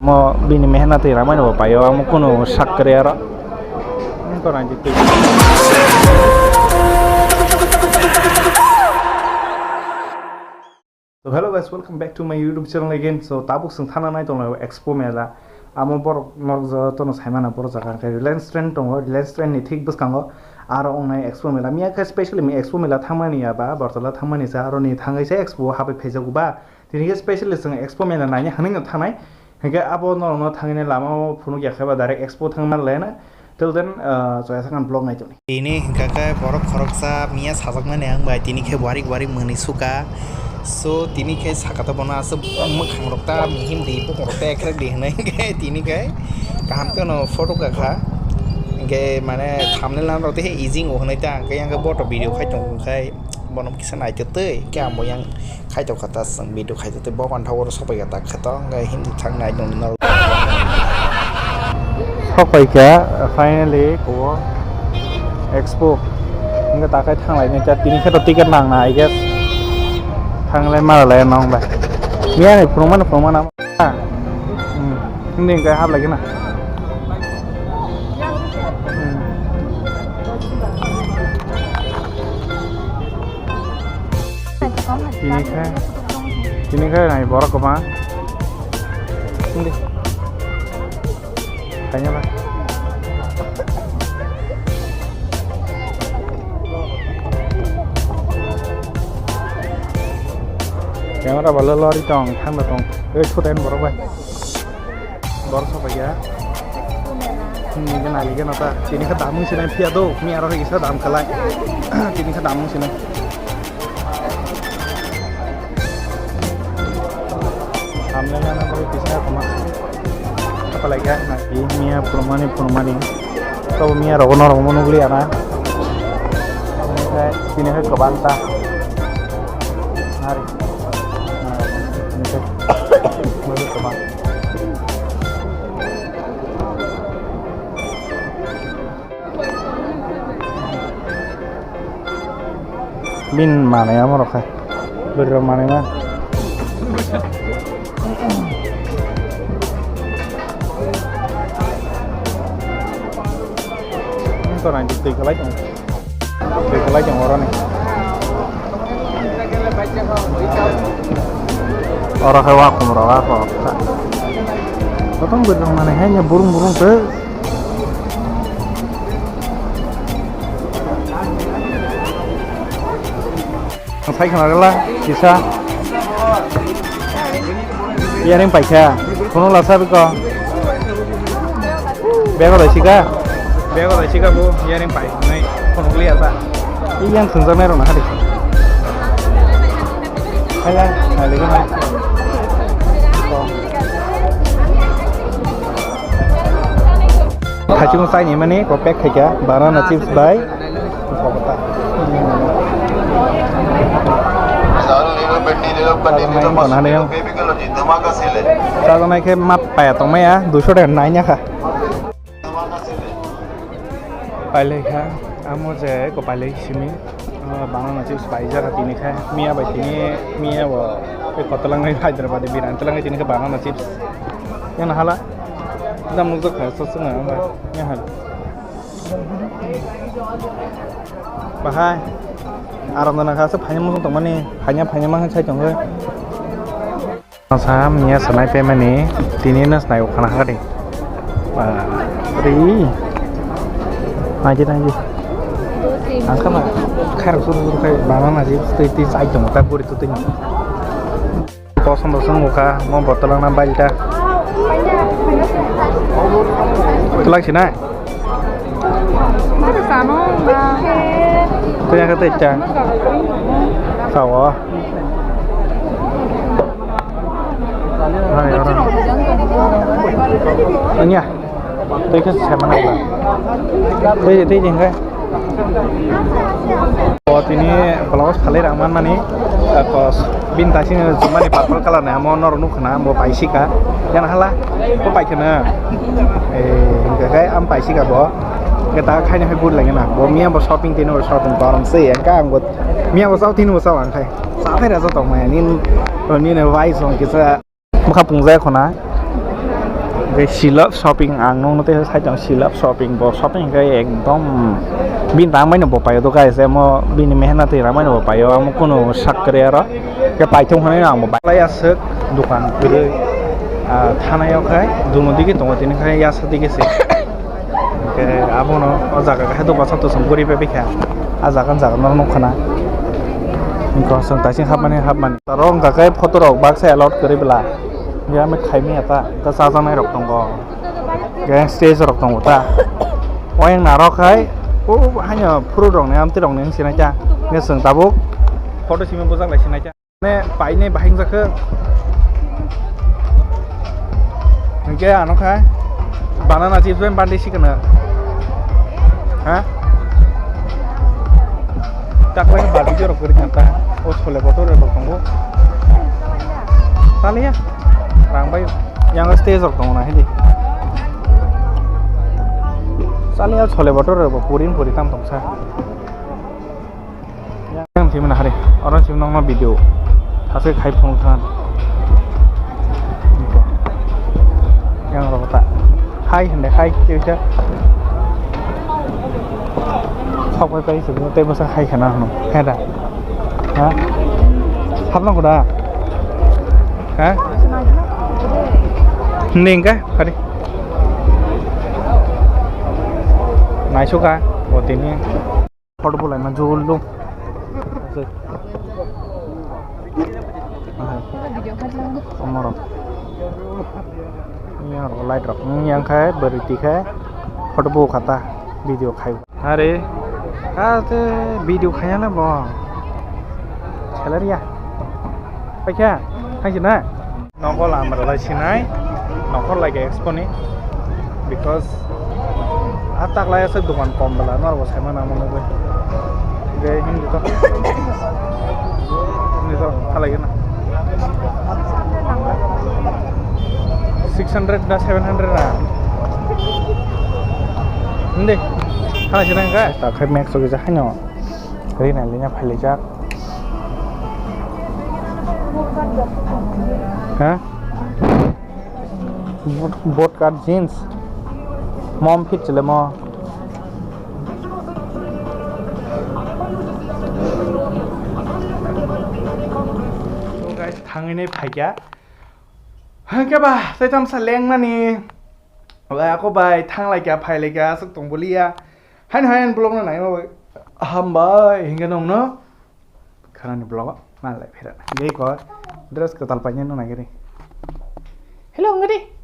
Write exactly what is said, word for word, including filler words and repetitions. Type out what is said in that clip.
O bini mehnat twi ramaino bo paio, amo kunu sak kwrwi aro. Wngkha nai twi. So hello guys, welcome back to my YouTube channel again. So tabuk chwng thana nai tongo Expo Mela. Amo borok norok jotono saimano borok jaga hwnkhe Reliance Trend tongo, Reliance Trend ni thik bwskango aro wngnai Expo Mela. Miya khe specially mi Expo Mela thangmani ya ba Bortola thangmani sa aro ni thangwi se Expo habai phaijago ba. Tini khe specially chwng Expo Mela naina hwnwi no thangnai. Hinkhe abo norokno thangwi lama o phunuk ya khe ba direct Expo thangna lena. Till then, ah, joya sakhan vlog nai tongni. Tini hinkha khe borok khoroksa miya sajakmani ang bai tini khe warik warik mwnwi suka. So tini khe saka to bono aswk mwkhang rok ta mihim di bukung rok ta ekrek di hwnwi hinkhe tini khe kaham khe no photo ka kha. Hinkhe mane thumbnail nang rok tei easy wng hwnwi ta hinkhe yang khe bo to video khai tong khai bono kisa naitotwi hinkhe ang bo yang. Khaito kha ta chwng video khaito tei bo mantha oro sopai kha ta kha to hwnkhe hindi thang nai nung nol. Sopai kha finally ko Expo hwnkhe ta khai thang lai nai tini khe to ticket nang na I guess thang lai mara lai nong bai miya ni phunuk mano phunuk mano. Hmm. Hindi hwnkhe hap lai gana. Hmm. Tini khe, tini khe nai borok kwbang. Hindi. Kanya ba. Camera bala lori tong, thang da tong. Ei, sudain borok bai. Borok sopai ya. Hmm, ini nali gana ta. Tini khe damung sinai phiya do. Mi aro kisa dam kalai. Tini khe damung sinai. Hamle na na bari kisa kuma. Apa lagi ya? Nah, ini miya purmani purmani. Kau miya rogo no rogo nugli ana. Tini khe kwbang ta. Hari. Nah, tini khe. Kwbang. Bin manai amo rok khai. Bwrwi rok manai ma. Wngkha nai twi kwlai tong. Twi kwlai tong oro ni. Oro khe wakhum rok a kok kha. Kotom bwrwi rok manai hai burung burung twi. Ang sai khna rwla kisa. Earring paikha. Phunuk lasa biko. Bego dai sika. Bego dai sika bo earring pai. Nai phunuk liya ta. Yang thwngjak nai rok na hadi. Hai lai. Hai lai. Thaichung chai ni mani ko pack khaikha banana chips bai. Chajaknai khe ma paya tongmaya duiso taka nainya kha. Pailai kha amo je ko pailai simi. Ah, banana chips paijak tini khe miya bai tini miya bo kotolangwi Hyderabad birani twlangwi tini khe banana chips. Yang hala. Jam nukjak kha sosok na bai. Yang hala. Bahai. Aram dana kha se phaini muchung tongmani. Phainya phainya ma sai tongwi. Sa miya sanai pemani tini no sanai ukhana hadi. Ba, ri. Naji naji. Angkana khair suru suru khai banana chips tei tei chai tongo ta guri tu tini. Kosom dosong ukha mo botol na bailta. Tulak sinai. Tei ang khe tei cha. Sao. Hai, oro. Anya. Tei khe se mana ba. Tei, tei jeng khe. O tini blouse phalwi rang manmani. Kos bin ta sini jumani purple color ni amo norok nukha na, bo paisika. Yang hala. Bo paikhana. Eh, hingkha khe am paisika bo. Hingkhe ta khaina hai bud lagi na. Bo miya bo shopping tini bo shopping korom se. Hingkha ang bo miya bo sao tini bo sao ang khai. Sa khai raja tong maya. Nin, nin wai song kisa. Bwkha pungjak khuna. She love shopping, ang nungno tei sai tong, she love shopping, bo shopping khe ekdom bini rang bai no bo paio do guys, emo bini mehnat ni rang bai no bo paio, amo kunu sak kwrwi aro khe paithung hwnwi ang bo bai. Lai aswk dukan kwrwi, ah, thanaio khai duno digi tongo, tini khai yasa digi se. Hingke abono o jaga khe doba sato song guri bai bikha. A jaga, jaga no nukha na. Hingke chwng taising hapmani, hapmani. Taro wngkha khe photo rok baksa allowed kwrwi bwla. Ya me khaimya ta, ta chajaknai rok tongo. Gang stage rok tongo ta. Oyang narok khai, o haino phuru rok ni amtwi rok ni wng sinai ta. Nge chwng tabuk photo simi bujak lai sinai ta. Ne paine bahing jakhe. Hingke ano kha banana chips bai bandi sikana. Ha? Takwai barbecue rok kwrwi kha ta. O chole bhature rok tongo. Chaliya. Rang bai. Yang stage rok tongo na hindi. Chaliya chole bhature rok puri puri tam tongsa. Yang simi na hari, orang simi nongno video. Hasil khai phone khan. Yang rok ta. Hai hende hai kisa. Sok pai pai sini tei basa hai khana hano. Hai da. Ha? Hapna kuda. Ha? Hindi ka hari. Naisuka. O tini. Photo bo laima jol do. Aha. Omorok. Yang rok light rok. Yang khai beri tikai. Photo bo kata. Video khai. Are. Kate video khai na bo. Salary ya. Paikha. Hai na. Nogo lamra lai sinai, nokhor lai khe expo ni, because a tak lai aswk dokan kom bwla norok bo sai mano amo nugwi. Ge hindi to. Hindi to, halai gana. Six hundred na seven hundred na. Hindi, halai sinai khe. Ta khai max so kisa haino. Ri na linya phai lijak. Ha? Boat cut jeans. Mom fit chile mo. So guys, thangwi nai phaikya. Hangke ba, tei tamsa lengmani. Wala ako bai, thanglai kya, phailai kya, aswk tong boliya. Haino haino vlog no naima bai. Hambai, hingke nongno. Kharani vlog o, ma lai phira. Gei ko, dress kwtal painani nagiri. Hello, ngadi.